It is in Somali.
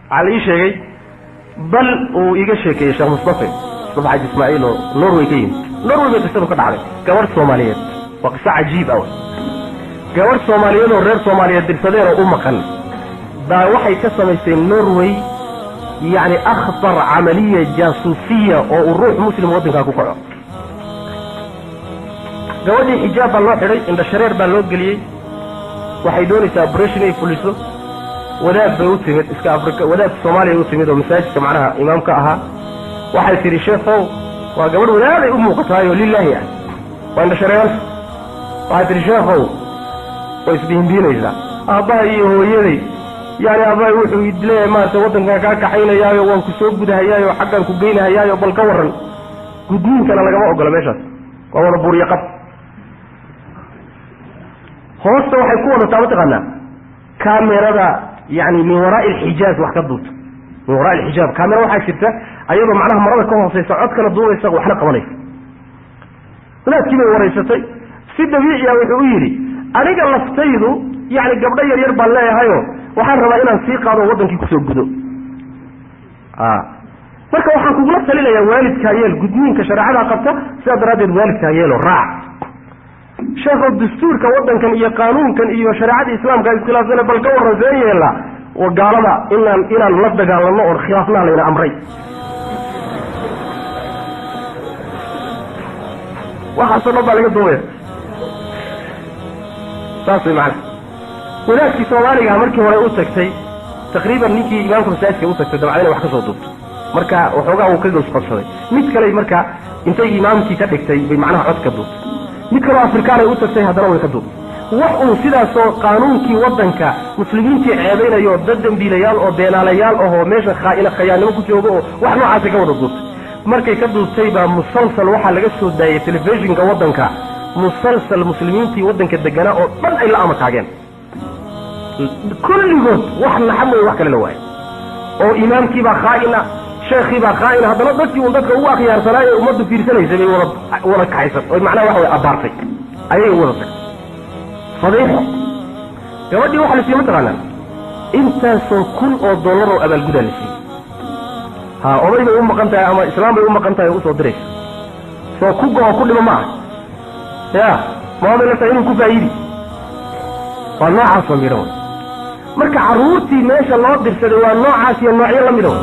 Waxaa la ii sheegay, bal uu iiga sheekeeyey Sheekh Mustafe, Mustafa Xaji Ismaaciil oo Norway ka yimid. Norway bay qisadu ka dhacday. Gabadh Soomaaliyeed, waa qiso cajiib ah. Gabadh Soomaaliyeed oo reer Soomaaliyeed dirsadeen oo u maqan baa waxay ka samaysteen Norway yacni akhtar camaliya jaasuusiya oo uu ruux muslim waddankaa ku kaco. Gabadhii xijaab baa loo xidhay, indha shareer baa loo geliyey. Waxay doonaysaa operation ay fuliso. Wadaad bay u timid, iska Afrika, wadaad Soomaaliya u timid oo masaajidka macnaha imaamka ahaa. Waxay tidhi, "Sheekhow," waa gabadh wadaaday u muuqataayoo lilaahi ah, waa indha shareeranta. Waxay tidhi, "Sheekhow," way isbihinbiinaysaa, "aabbaha iyo hooyaday, yani aabbahay wuxuu leeyahay maaragtay waddankan kaa kaxaynayaayo, waan ku soo gudahayaayo, xaggaan ku geynahayaayo, bal ka warran?" Gudniinkana lagama ogola meeshaas, waa wada buuryo qab. Hoosta waxay ku wadataa, mataqaanaa, kaamerada, yani min waraa'i alxijaaz wax ka duubta. Min waraa'i alxijaab kaamera waxaa jirta ayadoo macnaha marada ka hooseysa, codkana duubaysa, waxna qabanaysa. Wadaadkii bay waraysatay. Si dabiiciya wuxuu u yidhi, "Aniga laftaydu yani gabdho yar yar baan leeyahayo, waxaan rabaa inaan sii qaado waddankii kusoo gudo. Marka waxaan kugula talinayaa waalidkaa yeel, gudniinka shareecadaa qabta, sidaa daraaddeed waalidkaa yeelo raac. Sheekhow, dastuurka waddankan iyo qaanuunkan iyo shareecada islaamka iskhilaafsane, bal ka warran, seen yeellaa? Gaalada inaan la dagaalano oon khilaafnaa layna amray." Waxaasoo dhan baa laga duubaya. Saas way macana. Wadaadkii Soomaaligaa markii hore u tagtay, taqriiban ninkii imaamka masaajidka u tagtay, dabcadina wax ka soo duubtay. Marka waxoogaa uu ka gows qabsaday. Mid kale marka intay imaamkii ka dhigtay bay macnaha cod ka duubtay. Mid kaloo Afrikaanay u tagtay, haddana way ka duubtay. Wax uu sidaasoo qaanuunkii waddanka muslimiintii ceebaynayo, dad dembiilayaal oo beenaalayaal ahoo meesha khaaina khayaannimo ku joogo oo wax noocaasay ka wada duubtay. Markay ka duubtay baa musalsal waxaa laga soo daayey telefishinka waddanka, musalsal muslimiintii waddanka deganaa oo dhan ay la amakaageen kulligood. Wax naxa mooye wax kale la waayo, oo imaamkiibaa khaa'ina, sheekhiibaa khaa'ina, haddana dadkii uun dadka ugu akhyaarsanaaye ummaddu fiirsanaysay bay wada kaxaysan oy macnaha waxa way abbaartay, ayay wada tagtay. Fadiixo. Gabadhii waxa la siiyey, mataqaanaa, intaasoo kun oo dollar oo abaalgudaa la siiyey. Ha, oday bay u maqan tahay ama islaam bay u maqan tahay oo usoo diraysa. Soo ku go-o ku dhimo ma aha ya maabay la tahay inuu ku faa'iidi. Waa noocaasoo midhan wey. Marka carruurtii meesha loo dirsaday waa noocaas iyo noocyo la mida wey.